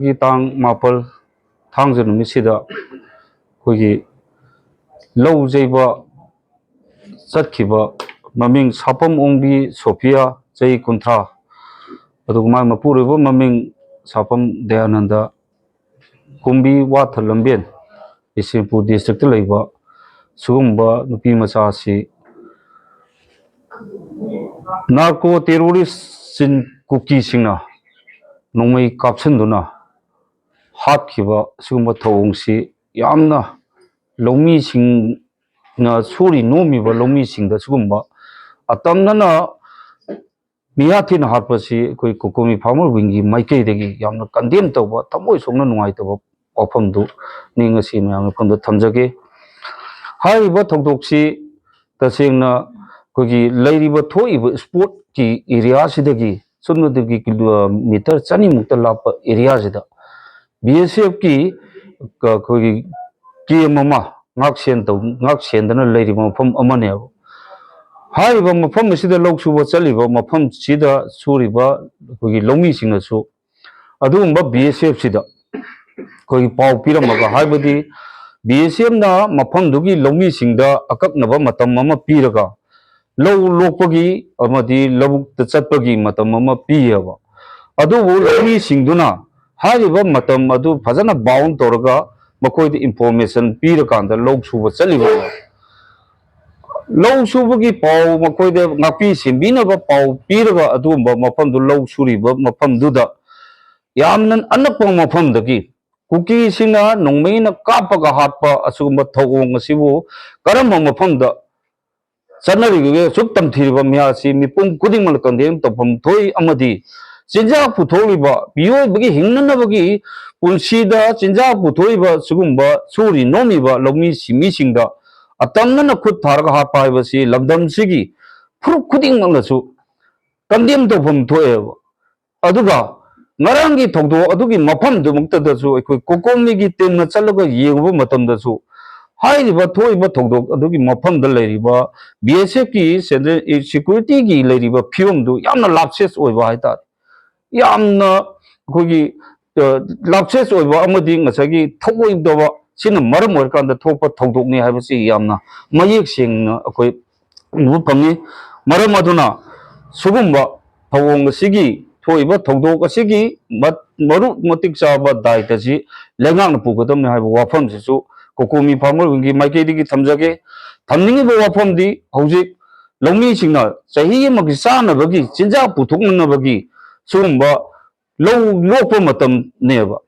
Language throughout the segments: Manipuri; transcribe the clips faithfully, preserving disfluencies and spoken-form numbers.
ꯒꯤ ꯇꯥꯡ ꯃꯥꯄꯜ, ꯊꯥꯡꯖ ꯅꯨꯃꯤꯠꯁꯤꯗ ꯑꯩꯈꯣꯏꯒꯤ ꯂꯧ ꯌꯩꯕ ꯆꯠꯈꯤꯕ ꯃꯃꯤꯡ ꯁꯥꯄꯝ ꯑꯣꯡꯕꯤ ꯁꯣꯐꯤꯌꯥ, ꯆꯍꯤ ꯀꯨꯟꯊ꯭ꯔꯥ, ꯑꯗꯨꯒ ꯃꯥꯒꯤ ꯃꯄꯨꯔꯣꯏꯕ ꯃꯃꯤꯡ ꯁꯥꯄꯝ ꯗꯌꯥꯅꯟꯗ, ꯀꯨꯝꯕꯤ ꯋꯥꯊ ꯂꯝꯕꯦꯟ, ꯕꯤꯁꯦꯝꯄꯨꯔ ꯗꯤꯁꯇ꯭ꯔꯤꯛꯇ ꯂꯩꯕ ꯁꯤꯒꯨꯝꯕ ꯅꯨꯄꯤ ꯃꯆꯥ ꯑꯁꯤ ꯅꯥꯔꯀꯣ ꯇꯦꯔꯣꯔꯤꯁ ꯆꯤꯟ ꯀꯨꯀꯤꯁꯤꯡꯅ ꯅꯣꯡꯃꯩ ꯀꯥꯞꯁꯤꯟꯗꯨꯅ ꯍꯥꯠꯈꯤꯕ ꯁꯤꯒꯨꯝꯕ ꯊꯧꯑꯣꯡꯁꯤ ꯌꯥꯝꯅ ꯂꯧꯃꯤꯁꯤꯡꯅ ꯁꯨꯔꯤ ꯅꯣꯝꯃꯤꯕ ꯂꯧꯃꯤꯁꯤꯡꯗ ꯁꯤꯒꯨꯝꯕ ꯑꯇꯝꯅꯅ ꯃꯤꯌꯥꯊꯤꯅ ꯍꯥꯠꯄꯁꯤ ꯑꯩꯈꯣꯏ ꯀꯣꯀꯣꯃꯤ ꯐꯥꯔꯃꯔ ꯋꯤꯡꯒꯤ ꯃꯥꯏꯀꯩꯗꯒꯤ ꯌꯥꯝꯅ ꯀꯟꯗꯦꯝ ꯇꯧꯕ, ꯊꯃꯣꯏ ꯁꯣꯛꯅ ꯅꯨꯡꯉꯥꯏꯇꯕ ꯋꯥꯐꯝꯗꯨꯅꯤ ꯉꯁꯤ ꯃꯌꯥꯝꯒꯤ ꯃꯐꯝꯗ ꯊꯝꯖꯒꯦ꯫ ꯍꯥꯏꯔꯤꯕ ꯊꯧꯗꯣꯛꯁꯤ ꯇꯁꯦꯡꯅ ꯑꯩꯈꯣꯏꯒꯤ ꯂꯩꯔꯤꯕ ꯊꯣꯛꯏꯕ ꯏꯁꯄꯣꯔꯠꯀꯤ ꯑꯦꯔꯤꯌꯥꯁꯤꯗꯒꯤ ꯁꯨꯞꯅꯇꯒꯤ ꯀꯤꯂꯣꯃꯤꯇꯔ ꯆꯅꯤꯃꯨꯛꯇ ꯂꯥꯞꯄ ꯑꯦꯔꯤꯌꯥꯁꯤꯗ ꯕꯤ ꯑꯦꯁ ꯑꯦꯐꯀꯤ ꯑꯩꯈꯣꯏꯒꯤ ꯀꯦꯝ ꯑꯃ ꯉꯥꯛ ꯁꯦꯟ ꯇꯧ-, ꯉꯥꯛ ꯁꯦꯟꯗꯅ ꯂꯩꯔꯤꯕ ꯃꯐꯝ ꯑꯃꯅꯦꯕ꯫ ꯍꯥꯏꯔꯤꯕ ꯃꯐꯝ ꯑꯁꯤꯗ ꯂꯧ ꯁꯨꯕ ꯆꯠꯂꯤꯕ ꯃꯐꯝꯁꯤꯗ ꯁꯨꯔꯤꯕ ꯑꯩꯈꯣꯏꯒꯤ ꯂꯧꯃꯤꯁꯤꯡꯅꯁꯨ ꯑꯗꯨꯒꯨꯝꯕ ꯕꯤ ꯑꯦꯁ ꯑꯦꯐꯁꯤꯗ ꯑꯩꯈꯣꯏꯒꯤ ꯄꯥꯎ ꯄꯤꯔꯝꯃꯒ, ꯍꯥꯏꯕꯗꯤ ꯕꯤ ꯑꯦꯁ ꯑꯦꯐꯅ ꯃꯐꯝꯗꯨꯒꯤ ꯂꯧꯃꯤꯁꯤꯡꯗ ꯑꯀꯛꯅꯕ ꯃꯇꯝ ꯑꯃ ꯄꯤꯔꯒ ꯂꯧ ꯂꯣꯛꯄꯒꯤ ꯑꯃꯗꯤ ꯂꯧꯕꯨꯛꯇ ꯆꯠꯄꯒꯤ ꯃꯇꯝ ꯑꯃ ꯄꯤꯌꯦꯕ꯫ ꯑꯗꯨꯕꯨ ꯂꯧꯃꯤꯁꯤꯡꯗꯨꯅ ꯍꯥꯏꯔꯤꯕ ꯃꯇꯝ ꯑꯗꯨ ꯐꯖꯅ ꯕꯥꯎꯟ ꯇꯧꯔꯒ ꯃꯈꯣꯏꯗ ꯏꯟꯐꯣꯔꯃꯦꯁꯟ ꯄꯤꯔꯀꯥꯟꯗ ꯂꯧ ꯁꯨꯕ ꯆꯠꯂꯤꯕ꯫ ꯂꯧ ꯁꯨꯕꯒꯤ ꯄꯥꯎ, ꯃꯈꯣꯏꯗ ꯉꯥꯛꯄꯤ ꯁꯦꯟꯕꯤꯅꯕ ꯄꯥꯎ ꯄꯤꯔꯒ ꯑꯗꯨꯒꯨꯝꯕ ꯃꯐꯝꯗꯨ, ꯂꯧ ꯁꯨꯔꯤꯕ ꯃꯐꯝꯗꯨꯗ ꯌꯥꯝꯅ ꯑꯅꯛꯄ ꯃꯐꯝꯗꯒꯤ ꯀꯨꯀꯤꯁꯤꯡꯅ ꯅꯣꯡꯃꯩꯅ ꯀꯥꯞꯄꯒ ꯍꯥꯠꯄ ꯑꯁꯤꯒꯨꯝꯕ ꯊꯧꯑꯣꯡ ꯑꯁꯤꯕꯨ ꯀꯔꯝꯕ ꯃꯐꯝꯗ ꯆꯠꯅꯔꯤꯕꯒꯦ? ꯑꯁꯨꯛ ꯇꯝꯊꯤꯔꯤꯕ ꯃꯤꯍꯥꯠ ꯑꯁꯤ ꯃꯤꯄꯨꯝ ꯈꯨꯗꯤꯡꯃꯛꯅ ꯀꯟꯗꯦꯝ ꯇꯧꯐꯝ ꯊꯣꯛꯏ ꯑꯃꯗꯤ ꯆꯤꯟꯖꯥꯛ ꯄꯨꯊꯣꯛꯂꯤꯕ, ꯃꯤꯑꯣꯏꯕꯒꯤ ꯍꯤꯡꯅꯅꯕꯒꯤ ꯄꯨꯟꯁꯤꯗ ꯆꯤꯟꯖꯥꯛ ꯄꯨꯊꯣꯛꯏꯕ ꯁꯤꯒꯨꯝꯕ ꯁꯨꯔꯤ ꯅꯣꯝꯃꯤꯕ ꯂꯧꯃꯤ ꯁꯤꯟꯃꯤꯁꯤꯡꯗ ꯑꯇꯝꯅꯅ ꯈꯨꯠ ꯊꯥꯔꯒ ꯍꯥꯠꯄ ꯍꯥꯏꯕꯁꯤ ꯂꯝꯗꯝꯁꯤꯒꯤ ꯐꯨꯔꯨꯞ ꯈꯨꯗꯤꯡꯃꯛꯅꯁꯨ ꯀꯟꯗꯦꯝ ꯇꯧꯐꯝ ꯊꯣꯛꯑꯦꯕ꯫ ꯑꯗꯨꯒ ꯉꯔꯥꯡꯒꯤ ꯊꯧꯗꯣꯛ ꯑꯗꯨꯒꯤ ꯃꯐꯝꯗꯨꯃꯛꯇꯗꯁꯨ ꯑꯩꯈꯣꯏ ꯀꯣꯀꯣꯃꯤꯒꯤ ꯇꯤꯝꯅ ꯆꯠꯂꯒ ꯌꯦꯡꯉꯨꯕ ꯃꯇꯝꯗꯁꯨ ꯍꯥꯏꯔꯤꯕ ꯊꯣꯛꯏꯕ ꯊꯧꯗꯣꯛ ꯑꯗꯨꯒꯤ ꯃꯐꯝꯗ ꯂꯩꯔꯤꯕ ꯕꯤ ꯑꯦꯁ ꯑꯦꯐꯀꯤ ꯁꯦꯟꯇ꯭ꯔꯦꯜ ꯁꯦꯀ꯭ꯌꯨꯔꯤꯇꯤꯒꯤ ꯂꯩꯔꯤꯕ ꯐꯤꯕꯝꯗꯨ ꯌꯥꯝꯅ ꯂꯥꯞꯁꯦꯁ ꯑꯣꯏꯕ ꯍꯥꯏꯇꯥꯔꯦ꯫ ꯌꯥꯝꯅ ꯑꯩꯈꯣꯏꯒꯤ ꯂꯥꯞꯁꯦꯁ ꯑꯣꯏꯕ ꯑꯃꯗꯤ ꯉꯁꯥꯏꯒꯤ ꯊꯧꯑꯣꯏꯗꯕ, ꯁꯤꯅ ꯃꯔꯝ ꯑꯣꯏꯔꯀꯥꯟꯗ ꯊꯣꯛꯄ ꯊꯧꯗꯣꯛꯅꯤ ꯍꯥꯏꯕꯁꯤ ꯌꯥꯝꯅ ꯃꯌꯦꯛ ꯁꯦꯡꯅ ꯑꯩꯈꯣꯏ ꯎꯕ ꯐꯪꯉꯤ꯫ ꯃꯔꯝ ꯑꯗꯨꯅ ꯁꯤꯒꯨꯝꯕ ꯊꯧꯑꯣꯡ ꯑꯁꯤꯒꯤ, ꯊꯣꯛꯏꯕ ꯊꯧꯗꯣꯛ ꯑꯁꯤꯒꯤ ꯃ-, ꯃꯔꯨ ꯃꯇꯤꯛ ꯆꯥꯕ ꯗꯥꯏꯇ ꯑꯁꯤ ꯂꯩꯉꯥꯛꯅ ꯄꯨꯒꯗꯕꯅꯤ ꯍꯥꯏꯕ ꯋꯥꯐꯝꯁꯤꯁꯨ ꯀꯣꯀꯣꯃꯤ ꯐꯥꯔꯃꯔ ꯋꯤꯡꯒꯤ ꯃꯥꯏꯀꯩꯗꯒꯤ ꯊꯝꯖꯒꯦ꯫ ꯊꯝꯅꯤꯡꯉꯤꯕ ꯋꯥꯐꯝꯗꯤ, ꯍꯧꯖꯤꯛ ꯂꯧꯃꯤꯁꯤꯡꯅ ꯆꯍꯤ ꯑꯃꯒꯤ ꯆꯥꯅꯕꯒꯤ ꯆꯤꯟꯖꯥꯛ ꯄꯨꯊꯣꯛꯅꯅꯕꯒꯤ ꯁꯤꯒꯨꯝꯕ ꯂꯧ ꯂꯣꯛꯄ ꯃꯇꯝꯅꯦꯕ꯫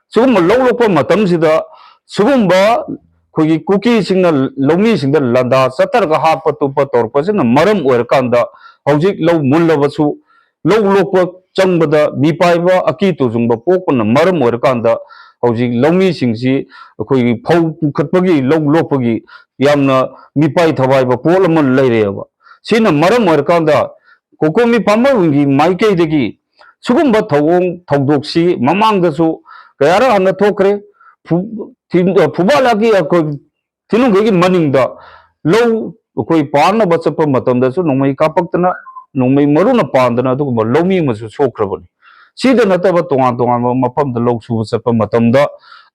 ꯁꯤꯒꯨꯝꯕ ꯂꯧ ꯂꯣꯛꯄ ꯃꯇꯝꯁꯤꯗ ꯁꯤꯒꯨꯝꯕ ꯑꯩꯈꯣꯏꯒꯤ ꯀꯨꯀꯤꯁꯤꯡꯅ ꯂꯧꯃꯤꯁꯤꯡꯗ ꯂꯥꯟꯗꯥ ꯆꯠꯊꯔꯒ ꯍꯥꯠꯄ ꯇꯨꯞꯄ ꯇꯧꯔꯛꯄꯁꯤꯅ ꯃꯔꯝ ꯑꯣꯏꯔꯀꯥꯟꯗ ꯍꯧꯖꯤꯛ ꯂꯧ ꯃꯨꯜꯂꯕꯁꯨ, ꯂꯧ ꯂꯣꯛꯄ ꯆꯪꯕꯗ ꯃꯤꯄꯥꯏꯕ ꯑꯀꯤ ꯇꯨꯖꯨꯡꯕ ꯄꯣꯛꯄꯅ ꯃꯔꯝ ꯑꯣꯏꯔꯀꯥꯟꯗ ꯍꯧꯖꯤꯛ ꯂꯧꯃꯤꯁꯤꯡꯁꯤ ꯑꯩꯈꯣꯏꯒꯤ ꯐꯧ ꯄꯨꯈꯠꯄꯒꯤ, ꯂꯧ ꯂꯣꯛꯄꯒꯤ ꯌꯥꯝꯅ ꯃꯤꯄꯥꯏ ꯊꯋꯥꯏꯕ ꯄꯣꯠ ꯑꯃ ꯂꯩꯔꯦꯕ꯫ ꯁꯤꯅ ꯃꯔꯝ ꯑꯣꯏꯔꯀꯥꯟꯗ ꯀꯣꯀꯣꯃꯤ ꯐꯥꯔꯃꯔ ꯋꯤꯡꯒꯤ ꯃꯥꯏꯀꯩꯗꯒꯤ ꯁꯤꯒꯨꯝꯕ ꯊꯧꯑꯣꯡ ꯊꯧꯗꯣꯛꯁꯤ ꯃꯃꯥꯡꯗꯁꯨ ꯀꯌꯥꯔꯛ ꯍꯟꯅ ꯊꯣꯛꯈ꯭ꯔꯦ꯫ ꯐꯨ-, ꯊꯤ-, ꯐꯨꯕꯥꯂꯥꯒꯤ ꯑꯩꯈꯣꯏ ꯊꯤꯅꯨꯡꯒꯩꯒꯤ ꯃꯅꯤꯡꯗ ꯂꯧ ꯑꯩꯈꯣꯏ ꯄꯥꯟꯅꯕ ꯆꯠꯄ ꯃꯇꯝꯗꯁꯨ ꯅꯣꯡꯃꯩ ꯀꯥꯞꯄꯛꯇꯅ, ꯅꯣꯡꯃꯩ ꯃꯔꯨꯅ ꯄꯥꯟꯗꯅ ꯑꯗꯨꯒꯨꯝꯕ ꯂꯧꯃꯤ ꯑꯃꯁꯨ ꯁꯣꯛꯈ꯭ꯔꯕꯅꯤ꯫ ꯁꯤꯗ ꯅꯠꯇꯕ ꯇꯣꯉꯥꯟ ꯇꯣꯉꯥꯟꯕ ꯃꯐꯝꯗ ꯂꯧ ꯁꯨꯕ ꯆꯠꯄ ꯃꯇꯝꯗ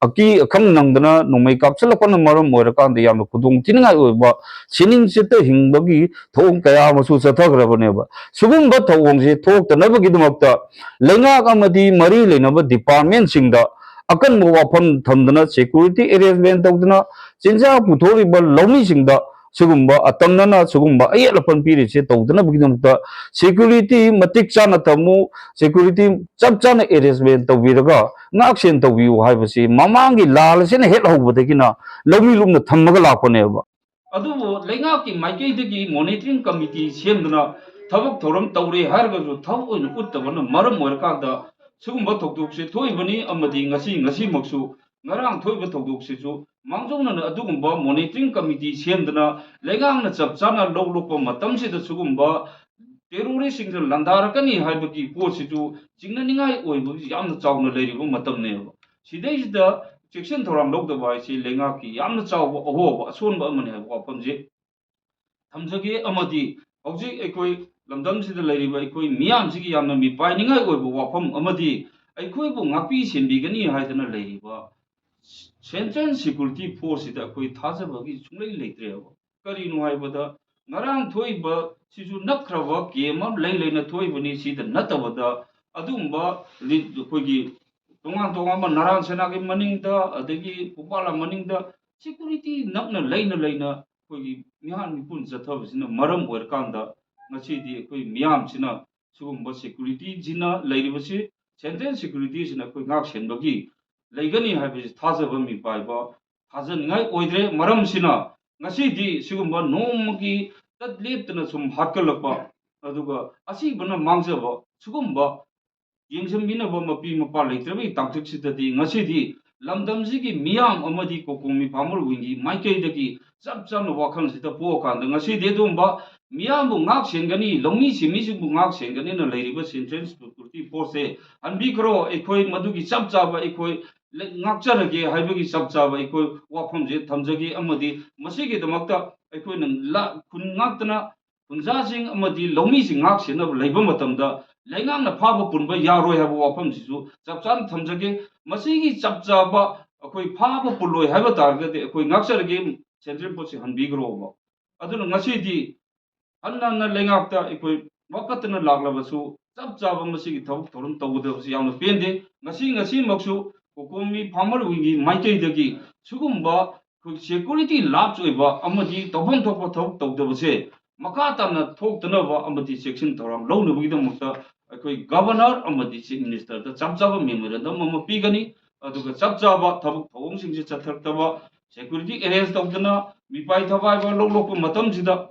ꯑꯀꯤ ꯑꯈꯪ ꯅꯪꯗꯅ ꯅꯣꯡꯃꯩ ꯀꯥꯞꯁꯤꯜꯂꯛꯄꯅ ꯃꯔꯝ ꯑꯣꯏꯔꯀꯥꯟꯗ ꯌꯥꯝꯅ ꯈꯨꯗꯣꯡ ꯊꯤꯅꯤꯡꯉꯥꯏ ꯑꯣꯏꯕ, ꯁꯤꯅꯤꯡ ꯆꯤꯠꯇ ꯍꯤꯡꯕꯒꯤ ꯊꯧꯑꯣꯡ ꯀꯌꯥ ꯑꯃꯁꯨ ꯆꯠꯊꯈ꯭ꯔꯕꯅꯦꯕ꯫ ꯁꯤꯒꯨꯝꯕ ꯊꯧꯑꯣꯡꯁꯦ ꯊꯣꯛꯇꯅꯕꯒꯤꯗꯃꯛꯇ ꯂꯩꯉꯥꯛ ꯑꯃꯗꯤ ꯃꯔꯤ ꯂꯩꯅꯕ ꯗꯤꯄꯥꯔꯠꯃꯦꯟꯁꯤꯡꯗ ꯑꯀꯟꯕ ꯋꯥꯐꯝ ꯊꯝꯗꯅ, ꯁꯦꯀ꯭ꯌꯨꯔꯤꯇꯤ ꯑꯦꯔꯦꯟꯖꯃꯦꯟ ꯇꯧꯗꯅ, ꯆꯤꯟꯖꯥꯛ ꯄꯨꯊꯣꯛꯂꯤꯕ ꯂꯧꯃꯤꯁꯤꯡꯗ ꯁꯤꯒꯨꯝꯕ ꯑꯇꯝꯅꯅ ꯁꯤꯒꯨꯝꯕ ꯑꯌꯦꯠ ꯑꯄꯟ ꯄꯤꯔꯤꯁꯦ ꯇꯧꯗꯅꯕꯒꯤꯗꯃꯛꯇ ꯁꯦꯀ꯭ꯌꯨꯔꯤꯇꯤ ꯃꯇꯤꯛ ꯆꯥꯅ ꯊꯝꯃꯨ, ꯁꯦꯀ꯭ꯌꯨꯔꯤꯇꯤ ꯆꯞ ꯆꯥꯅ ꯑꯦꯔꯦꯟꯖꯃꯦꯟ ꯇꯧꯕꯤꯔꯒ ꯉꯥꯛꯁꯦꯟ ꯇꯧꯕꯤꯌꯨ ꯍꯥꯏꯕꯁꯤ ꯃꯃꯥꯡꯒꯤ ꯂꯥꯜ ꯑꯁꯤꯅ ꯍꯦꯛ ꯍꯧꯕꯗꯒꯤꯅ ꯂꯧꯃꯤ ꯂꯨꯞꯅ ꯊꯝꯃꯒ ꯂꯥꯛꯄꯅꯦꯕ꯫ ꯑꯗꯨꯕꯨ ꯂꯩꯉꯥꯛꯀꯤ ꯃꯥꯏꯀꯩꯗꯒꯤ ꯃꯣꯅꯤꯇꯔꯤꯡ ꯀꯃꯤꯇꯤ ꯁꯦꯝꯗꯨꯅ ꯊꯕꯛ ꯊꯧꯔꯝ ꯇꯧꯔꯦ ꯍꯥꯏꯔꯒꯁꯨ ꯊꯕꯛ ꯑꯣꯏꯅ ꯎꯠꯇꯕꯅ ꯃꯔꯝ ꯑꯣꯏꯔꯀꯥꯟꯗ ꯁꯤꯒꯨꯝꯕ ꯊꯧꯗꯣꯛꯁꯦ ꯊꯣꯛꯏꯕꯅꯤ꯫ ꯑꯃꯗꯤ ꯉꯁꯤ, ꯉꯁꯤꯃꯛꯁꯨ, ꯉꯔꯥꯡ ꯊꯣꯛꯏꯕ ꯊꯧꯗꯣꯛꯁꯤꯁꯨ ꯃꯥꯡꯖꯧꯅꯅ ꯑꯗꯨꯒꯨꯝꯕ ꯃꯣꯅꯤꯇꯔꯤꯡ ꯀꯃꯤꯇꯤ ꯁꯦꯝꯗꯅ ꯂꯩꯉꯥꯛꯅ ꯆꯞ ꯆꯥꯅ ꯂꯧ ꯂꯣꯛꯄ ꯃꯇꯝꯁꯤꯗ ꯁꯤꯒꯨꯝꯕ ꯇꯦꯔꯣꯔꯤꯁꯁꯤꯡꯗ ꯂꯥꯟꯗꯥꯔꯛꯀꯅꯤ ꯍꯥꯏꯕꯒꯤ ꯄꯣꯠꯁꯤꯁꯨ ꯆꯤꯡꯅꯅꯤꯡꯉꯥꯏ ꯑꯣꯏꯕ ꯌꯥꯝꯅ ꯆꯥꯎꯅ ꯂꯩꯔꯤꯕ ꯃꯇꯝꯅꯦꯕ꯫ ꯁꯤꯗꯩꯁꯤꯗ ꯆꯦꯛꯁꯤꯟ ꯊꯧꯔꯥꯡ ꯂꯧꯗꯕ ꯍꯥꯏꯁꯤ ꯂꯩꯉꯥꯛꯀꯤ ꯌꯥꯝꯅ ꯆꯥꯎꯕ ꯑꯍꯣꯕ ꯑꯁꯣꯟꯕ ꯑꯃꯅꯤ ꯍꯥꯏꯕ ꯋꯥꯐꯝꯁꯦ ꯊꯝꯖꯒꯦ꯫ ꯑꯃꯗꯤ ꯍꯧꯖꯤꯛ ꯑꯩꯈꯣꯏ ꯂꯝꯗꯝꯁꯤꯗ ꯂꯩꯔꯤꯕ ꯑꯩꯈꯣꯏ ꯃꯤꯌꯥꯝꯁꯤꯒꯤ ꯌꯥꯝꯅ ꯃꯤꯄꯥꯏꯅꯤꯡꯉꯥꯏ ꯑꯣꯏꯕ ꯋꯥꯐꯝ ꯑꯃꯗꯤ ꯑꯩꯈꯣꯏꯕꯨ ꯉꯥꯛꯄꯤ ꯁꯦꯟꯕꯤꯒꯅꯤ ꯍꯥꯏꯗꯅ ꯂꯩꯔꯤꯕ Central Security Force ꯁꯤꯗ ꯑꯩꯈꯣꯏ ꯊꯥꯖꯕꯒꯤ ꯁꯨꯡꯂꯩ ꯂꯩꯇ꯭ꯔꯦꯕ꯫ ꯀꯔꯤꯅꯣ ꯍꯥꯏꯕꯗ, ꯉꯔꯥꯡ ꯊꯣꯛꯏꯕ ꯁꯤꯁꯨ ꯅꯛꯈ꯭ꯔꯕ ꯀꯦꯝ ꯑꯃ ꯂꯩ ꯂꯩꯅ ꯊꯣꯛꯏꯕꯅꯤ꯫ ꯁꯤꯗ ꯅꯠꯇꯕꯗ ꯑꯗꯨꯒꯨꯝꯕ ꯂꯤ-, ꯑꯩꯈꯣꯏꯒꯤ ꯇꯣꯉꯥꯟ ꯇꯣꯉꯥꯟꯕ ꯅꯔꯥꯟ ꯁꯦꯅꯥꯒꯤ ꯃꯅꯤꯡꯗ, ꯑꯗꯒꯤ ꯄꯨꯄꯥꯂꯥ ꯃꯅꯤꯡꯗ security ꯅꯛꯅ ꯂꯩꯅ ꯂꯩꯅ ꯑꯩꯈꯣꯏꯒꯤ ꯃꯤꯍꯥꯠ ꯃꯤꯄꯨꯟ ꯆꯠꯊꯕꯁꯤꯅ ꯃꯔꯝ ꯑꯣꯏꯔꯀꯥꯟꯗ ꯉꯁꯤꯗꯤ ꯑꯩꯈꯣꯏ ꯃꯤꯌꯥꯝꯁꯤꯅ ꯁꯤꯒꯨꯝꯕ security ꯁꯤꯅ ꯂꯩꯔꯤꯕꯁꯤ, Central Security ꯁꯤꯅ ꯑꯩꯈꯣꯏ ꯉꯥꯛ ꯁꯦꯟꯕꯒꯤ ꯂꯩꯒꯅꯤ ꯍꯥꯏꯕꯁꯤ ꯊꯥꯖꯕ ꯃꯤꯄꯥꯏꯕ ꯊꯥꯖꯅꯤꯡꯉꯥꯏ ꯑꯣꯏꯗ꯭ꯔꯦ꯫ ꯃꯔꯝꯁꯤꯅ ꯉꯁꯤꯗꯤ ꯁꯤꯒꯨꯝꯕ ꯅꯣꯡꯃꯒꯤ ꯇꯠ ꯂꯦꯞꯇꯅ ꯁꯨꯝ ꯍꯥꯠꯀꯠꯂꯛꯄ, ꯑꯗꯨꯒ ꯑꯁꯤꯕꯅ ꯃꯥꯡꯖꯕ ꯁꯤꯒꯨꯝꯕ ꯌꯦꯡꯁꯤꯟꯕꯤꯅꯕ ꯃꯄꯤ ꯃꯄꯥ ꯂꯩꯇ꯭ꯔꯕꯒꯤ ꯇꯥꯡꯀꯛꯁꯤꯗꯗꯤ ꯉꯁꯤꯗꯤ ꯂꯝꯗꯝꯁꯤꯒꯤ ꯃꯤꯌꯥꯝ ꯑꯃꯗꯤ ꯀꯣꯀꯣꯃꯤ farmer wing ꯒꯤ ꯃꯥꯏꯀꯩꯗꯒꯤ ꯆꯞ ꯆꯥꯅ ꯋꯥꯈꯜꯁꯤꯗ ꯄꯣꯛꯑꯀꯥꯟꯗ ꯉꯁꯤꯗꯤ ꯑꯗꯨꯒꯨꯝꯕ ꯃꯤꯌꯥꯝꯕꯨ ꯉꯥꯛ ꯁꯦꯟꯒꯅꯤ, ꯂꯧꯃꯤ ꯁꯤꯟꯃꯤꯁꯤꯡꯕꯨ ꯉꯥꯛ ꯁꯦꯟꯒꯅꯤꯅ ꯂꯩꯔꯤꯕ Central Security Force ꯁꯦ ꯍꯟꯕꯤꯈ꯭ꯔꯣ꯫ ꯑꯩꯈꯣꯏ ꯃꯗꯨꯒꯤ ꯆꯞ ꯆꯥꯕ ꯑꯩꯈꯣꯏ ꯂꯩ-, ꯉꯥꯛꯆꯔꯒꯦ ꯍꯥꯏꯕꯒꯤ ꯆꯞ ꯆꯥꯕ ꯑꯩꯈꯣꯏ ꯋꯥꯐꯝꯁꯦ ꯊꯝꯖꯒꯦ꯫ ꯑꯃꯗꯤ ꯃꯁꯤꯒꯤꯗꯃꯛꯇ ꯑꯩꯈꯣꯏꯅ ꯂꯥ-, ꯈꯨꯟ ꯉꯥꯛꯇꯅ ꯈꯨꯟꯖꯥꯁꯤꯡ ꯑꯃꯗꯤ ꯂꯧꯃꯤꯁꯤꯡ ꯉꯥꯛ ꯁꯦꯟꯅꯕ ꯂꯩꯕ ꯃꯇꯝꯗ ꯂꯩꯉꯥꯛꯅ ꯐꯥꯕ ꯄꯨꯟꯕ ꯌꯥꯔꯣꯏ ꯍꯥꯏꯕ ꯋꯥꯐꯝꯁꯤꯁꯨ ꯆꯞ ꯆꯥꯅ ꯊꯝꯖꯒꯦ꯫ ꯃꯁꯤꯒꯤ ꯆꯞ ꯆꯥꯕ ꯑꯩꯈꯣꯏ ꯐꯥꯕ ꯄꯨꯜꯂꯣꯏ ꯍꯥꯏꯕ ꯇꯥꯔꯒꯗꯤ ꯑꯩꯈꯣꯏ ꯉꯥꯛꯆꯔꯒꯦ, Central Force ꯁꯤ ꯍꯟꯕꯤꯈ꯭ꯔꯣꯕ꯫ ꯑꯗꯨꯅ ꯉꯁꯤꯗꯤ ꯍꯟꯅ ꯍꯟꯅ ꯂꯩꯉꯥꯛꯇ ꯑꯩꯈꯣꯏ ꯋꯥꯀꯠꯇꯅ ꯂꯥꯛꯂꯕꯁꯨ ꯆꯞ ꯆꯥꯕ ꯃꯁꯤꯒꯤ ꯊꯕꯛ ꯊꯧꯔꯝ ꯇꯧꯒꯗꯕꯁꯤ ꯌꯥꯝꯅ ꯄꯦꯟꯗꯦ꯫ ꯉꯁꯤ, ꯉꯁꯤꯃꯛꯁꯨ ꯀꯣꯀꯣꯃꯤ farmer wing ꯒꯤ ꯃꯥꯏꯀꯩꯗꯒꯤ ꯁꯤꯒꯨꯝꯕ ꯑꯩꯈꯣꯏ security lapse ꯑꯣꯏꯕ ꯑꯃꯗꯤ ꯇꯧꯐꯝ ꯊꯣꯛꯄ ꯊꯕꯛ ꯇꯧꯗꯕꯁꯦ ꯃꯈꯥ ꯇꯥꯅ ꯊꯣꯛꯇꯅꯕ ꯑꯃꯗꯤ ꯆꯦꯛꯁꯤꯟ ꯊꯧꯔꯥꯡ ꯂꯧꯅꯕꯒꯤꯗꯃꯛꯇ ꯑꯩꯈꯣꯏ Governor ꯑꯃꯗꯤ Chief Minister ꯗ ꯆꯞ ꯆꯥꯕ memorandum ꯑꯃ ꯄꯤꯒꯅꯤ꯫ ꯑꯗꯨꯒ ꯆꯞ ꯆꯥꯕ ꯊꯕꯛ ꯊꯧꯑꯣꯡꯁꯤꯡꯁꯦ ꯆꯠꯊꯔꯛꯇꯕ, security arrange ꯇꯧꯗꯅ ꯃꯤꯄꯥꯏ ꯊꯋꯥꯏꯕ ꯂꯧ ꯂꯣꯛꯄ ꯃꯇꯝꯁꯤꯗ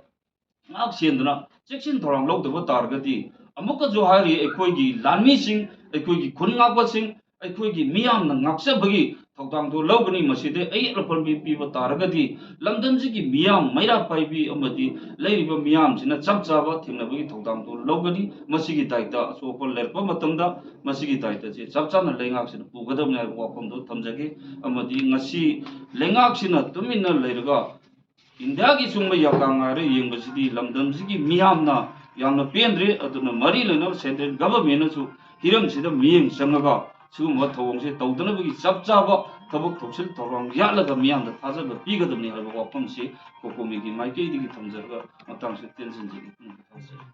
ꯉꯥꯛ ꯁꯦꯟꯗꯨꯅ ꯆꯦꯛꯁꯤꯟ ꯊꯧꯔꯥꯡ ꯂꯧꯗꯕ ꯇꯥꯔꯒꯗꯤ, ꯑꯃꯨꯛꯀꯁꯨ ꯍꯥꯏꯔꯤ, ꯑꯩꯈꯣꯏꯒꯤ ꯂꯥꯟꯃꯤꯁꯤꯡ, ꯑꯩꯈꯣꯏꯒꯤ ꯈꯨꯟ ꯉꯥꯛꯄꯁꯤꯡ, ꯑꯩꯈꯣꯏꯒꯤ ꯃꯤꯌꯥꯝꯅ ꯉꯥꯛꯆꯕꯒꯤ ꯊꯧꯗꯥꯡꯗꯣ ꯂꯧꯒꯅꯤ꯫ ꯃꯁꯤꯗ ꯑꯌꯦꯠ ꯑꯄꯟ ꯄꯤꯕ ꯇꯥꯔꯒꯗꯤ ꯂꯝꯗꯝꯁꯤꯒꯤ ꯃꯤꯌꯥꯝ ꯃꯩꯔꯥ ꯄꯥꯏꯕꯤ ꯑꯃꯗꯤ ꯂꯩꯔꯤꯕ ꯃꯤꯌꯥꯝꯁꯤꯅ ꯆꯞ ꯆꯥꯕ ꯊꯦꯡꯅꯕꯒꯤ ꯊꯧꯗꯥꯡꯗꯣ ꯂꯧꯒꯅꯤ꯫ ꯃꯁꯤꯒꯤ ꯗꯥꯏꯇ ꯑꯁꯣꯛ ꯑꯄꯟ ꯂꯩꯔꯛꯄ ꯃꯇꯝꯗ ꯃꯁꯤꯒꯤ ꯗꯥꯏꯇꯁꯦ ꯆꯞ ꯆꯥꯅ ꯂꯩꯉꯥꯛꯁꯤꯅ ꯄꯨꯒꯗꯕꯅꯤ ꯍꯥꯏꯕ ꯋꯥꯐꯝꯗꯣ ꯊꯝꯖꯒꯦ꯫ ꯑꯃꯗꯤ ꯉꯁꯤ ꯂꯩꯉꯥꯛꯁꯤꯅ ꯇꯨꯃꯤꯟꯅ ꯂꯩꯔꯒ ꯏꯟꯗꯤꯌꯥꯒꯤ ꯁꯨꯝꯕ ꯌꯥꯀꯥ ꯉꯥꯏꯔ ꯌꯦꯡꯕꯁꯤꯗꯤ ꯂꯝꯗꯝꯁꯤꯒꯤ ꯃꯤꯌꯥꯝꯅ ꯌꯥꯝꯅ ꯄꯦꯟꯗ꯭ꯔꯦ꯫ ꯑꯗꯨꯅ ꯃꯔꯤ ꯂꯩꯅꯕ Central Government ꯅꯁꯨ ꯍꯤꯔꯝꯁꯤꯗ ꯃꯤꯠꯌꯦꯡ ꯆꯪꯉꯒ ꯁꯤꯒꯨꯝꯕ ꯊꯧꯑꯣꯡꯁꯦ ꯇꯧꯗꯅꯕꯒꯤ ꯆꯞ ꯆꯥꯕ ꯊꯕꯛ ꯊꯧꯁꯤꯜ ꯊꯧꯔꯥꯡ ꯌꯥꯠꯂꯒ ꯃꯤꯌꯥꯝꯗ ꯊꯥꯖꯕ ꯄꯤꯒꯗꯕꯅꯤ ꯍꯥꯏꯕ ꯋꯥꯐꯝꯁꯤ ꯀꯣꯀꯣꯃꯤꯒꯤ ꯃꯥꯏꯀꯩꯗꯒꯤ ꯊꯝꯖꯔꯒ ꯃꯇꯥꯡꯁꯤꯗ ꯇꯦꯟꯁꯤꯟꯖꯒꯦ꯫ ꯊꯥꯖꯔꯤ꯫